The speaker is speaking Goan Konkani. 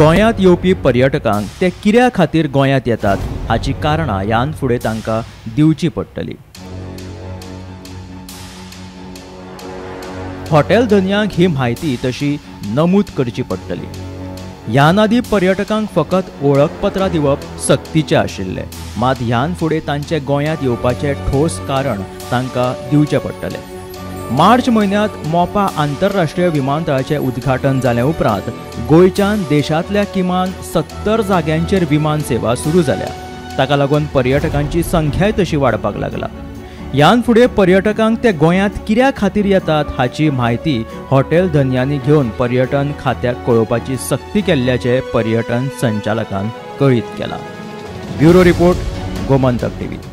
गोंयांत येवपी पर्यटकांक ते कित्या खातीर गोंयांत येतात हाची कारणां ह्यान फुडें तांकां दिवची पडटली. हॉटेल धनयांक ही म्हायती तशी नमूद करची पडटली. ह्यान आदी पर्यटकांक फकत वळखपत्रां दिवप सक्तीचें आशिल्लें, मात ह्यान फुडें तांचे गोंयांत येवपाचें ठोस कारण तांकां दिवचें पडटलें. मार्च म्हयन्यांत मोपा आंतरराष्ट्रीय विमानतळाचें उद्घाटन जाले उपरांत गोंयच्यान देशांतल्या किमान 70 जाग्यांचेर विमान सेवा सुरू जाल्या. ताका लागून पर्यटकांची संख्याय तशी वाडपाक लागला. ह्यान फुडें पर्यटकांक ते गोंयांत कित्या खातीर येतात हाची म्हायती हॉटेल धनयांनी घेवन पर्यटन खात्याक कळोवपाची सक्ती केल्ल्याचें पर्यटन संचालकान कळीत केलां. Bureau report, Gomantak TV.